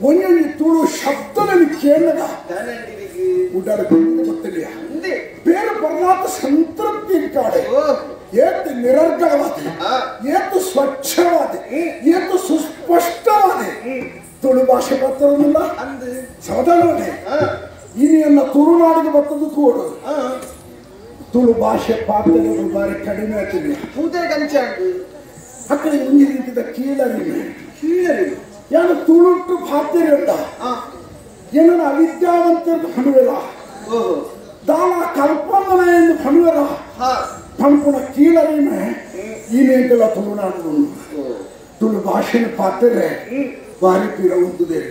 ಒಂಜೊಂಜಿ ತುಳು ಶಬ್ದದಲ್ಲಿ ಕೇಳಗ ಉಡಾಡ ಗೊತ್ತಿಲ್ಲ ಬೇರೆ ಬರ್ನಾಥ ಸಂತೃಪ್ತಿ ಕಾಡೆ ಏತು ನಿರರ್ಗಳವಾದ ಏತು ಸ್ವಚ್ಛವಾದ ಏತು ಸುಸ್ಪಷ್ಟವಾದ ತುಳು ಭಾಷೆ ಬರ್ತದಲ್ಲ ಸೌದಾನೆ ಇನಿಯನ್ನ ತುಳುನಾಡಿಗೆ ಬರ್ತದ್ದು ತೋಡು ತುಳು ಭಾಷೆ ಪಾತ್ರಗಳು ಬಾರಿ ಕಡಿಮೆ ಆಗ್ತಿದೆ ಅಕ್ಕಡೆ ಒಂಜಿ ರೀತಿಯ ಕೀಳರಿಮೆ ಕೀಳರಿಮೆ ಯಾನು ತುಳುಟು ಪಾತ್ರೆ ಉಂಟ ಏನನ್ನ ಅವಿದ್ಯಾವಂತರದ್ದು ಹಣುವೆರ ದಾನ ಕಲ್ಪನ ಎಂದು ಹಣುವೆರ ಪಣಪುಣ ಕೀಳರಿಮೆ ಈನೇಂತೆಲ್ಲ ತುಳುನಾಡು ತುಳು ಭಾಷೆನ ಪಾತ್ರೆ ಬಾರಿ ಪೀರ ಉಂಟುದೇ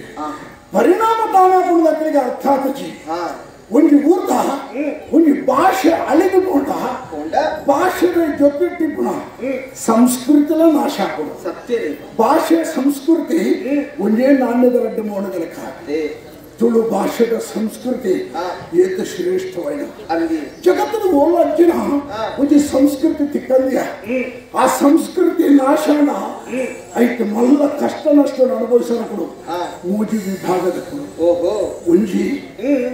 ಪರಿಣಾಮ ದಾನ ಪುಣದಕ್ಕಳಿಗೆ ಅರ್ಥ ಆತಜಿ ಒಂಜಿ ಊರ್ದ ಒಂಜಿ ಭಾಷೆ ಅಳಿದುಕೊಂಡ ಭಾಷೆದ ಜೊತೆ ಟಿಪ್ಪುಣ ಸಂಸ್ಕೃತಿಲ ನಾಶ ಹಾಕೋದು ಸತ್ಯ ಭಾಷೆ ಸಂಸ್ಕೃತಿ ಒಂದೇ ನಾಣ್ಯದ ರಡ್ಡು ಮೋಣದ ಲೆಕ್ಕ ತುಳು ಭಾಷೆದ ಸಂಸ್ಕೃತಿ ಏತ ಶ್ರೇಷ್ಠವಾದ ಜಗತ್ತದ ಓಲಾರ್ಜುನ ಒಂಜಿ ಸಂಸ್ಕೃತಿ ತಿಕ್ಕಂದಿಯ ಆ ಸಂಸ್ಕೃತಿ ನಾಶನ ಐತೆ ಮಲ್ಲ ಕಷ್ಟ ನಷ್ಟ ಅನುಭವಿಸೋರು ಮೂಜಿ ವಿಭಾಗದ ಒಂಜಿ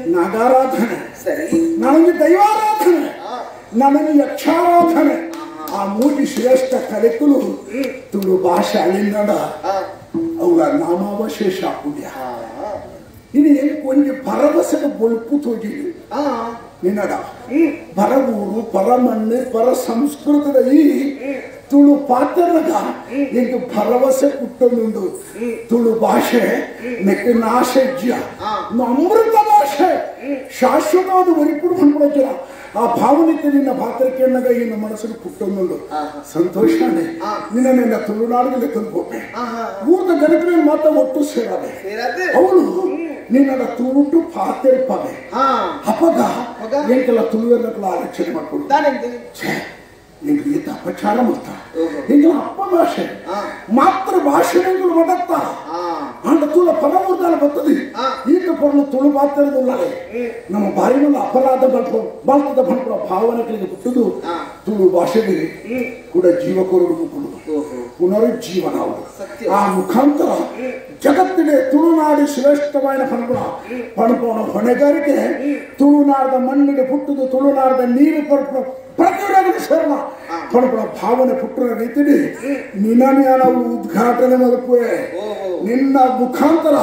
ನಾಗಾರಾಧನೆ ನನಗೆ ದೈವಾರಾಧನೆ ನನಗೆ ಯಕ್ಷಾರಾಧನೆ ಆ ಮೂಜಿ ಶ್ರೇಷ್ಠ ಕಲೆಕುಲು ತುಳು ಭಾಷೆ ಅಳಿಂದಡ ಅವುಗಳ ನಾಮಾವಶೇಷ ಪುಣ್ಯ ಇನ್ನು ಒಂಜಿ ಭರವಸೆಗೆ ಬೊಲ್ಪು ತೋಜಿಡು ನಿನ್ನಡ ಪರವೂರು ಪರಮಣ್ಣು ಪರ ಸಂಸ್ಕೃತದ ಈ ತುಳು ಪಾತ್ರಗ ಎಂಕ್ ಭರವಸೆ ಪುಟ್ಟೊಂದುಂಡು ತುಳು ಭಾಷೆ ನೆಕ್ ನಾಶಜ್ಯ ಅಮೃತ ಭಾಷೆ ಶಾಶ್ವತವಾದ ಒರಿಪುಡು ಪನ್ಪುಣಜ್ಜ ಆ ಭಾವನೆಗೆ ನಿನ್ನ ಪಾತ್ರಕ್ಕೆ ಈ ಮನಸ್ಸಿಗೆ ಪುಟ್ಟೊಂದುಂಡು ಸಂತೋಷನೇ ನಿನ್ನ ನಿನ್ನ ತುಳುನಾಡಿಗೆ ಲೆಕ್ಕಂದು ಊರ್ದ ಗಣಪನ ಮಾತ್ರ ಒಟ್ಟು ಸೇರದೆ ಅವಳು ನಿನ್ನ ತುಳುಟು ಪಾತೆರ್ಪವೆ ಅಪಗ ಎಂಕೆಲ್ಲ ತುಳುವೆಲ್ಲ ಆರಕ್ಷಣೆ ಮಾಡ್ಕೊಡು ಎಂಕ್ ಈತ ಅಪಚಾರ ಮಾಡ್ತ ಎಂಕೆಲ್ಲ ಅಪ್ಪ ಭಾಷೆ ಮಾತೃ ಭಾಷೆಗಳು ಮದತ್ತ ಅಂಡ ತುಳ ಪರಮೂರ್ದಾಲ ಬರ್ತದೆ ಈತ ಪೊರ್ಲು ತುಳು ಮಾತಾಡೋದಿಲ್ಲ ನಮ್ಮ ಬಾರಿನಲ್ಲಿ ಅಪರಾಧ ಬಾಳ್ತದ ಬಂಪುವ ಭಾವನೆಗಳಿಗೆ ಹುಟ್ಟುದು ತುಳು ಭಾಷೆಗೆ ಕೂಡ ಜೀವಕೊರಡು ಮುಕ್ಕುಡು ಪುನರುಜ್ಜೀವನ ಆ ಮುಖಾಂತರ ಜಗತ್ತಿಗೆ ತುಳುನಾಡು ಶ್ರೇಷ್ಠವಾದ ಪಣಪುಣ ಪಣಪುಣ ಹೊಣೆಗಾರಿಕೆ ತುಳುನಾಡದ ಮಣ್ಣಿಗೆ ಹುಟ್ಟುದು ತುಳುನಾಡದ ನೀರು ಪರಪುಣ ಪ್ರತಿಯೊಂದು ಶರಣ ಪಣಪುಣ ಭಾವನೆ ಪುಟ್ಟುವ ರೀತಿಯಲ್ಲಿ ನಿನ್ನ ನಾವು ಉದ್ಘಾಟನೆ ಮಲ್ಪುವೆ ನಿನ್ನ ಮುಖಾಂತರ.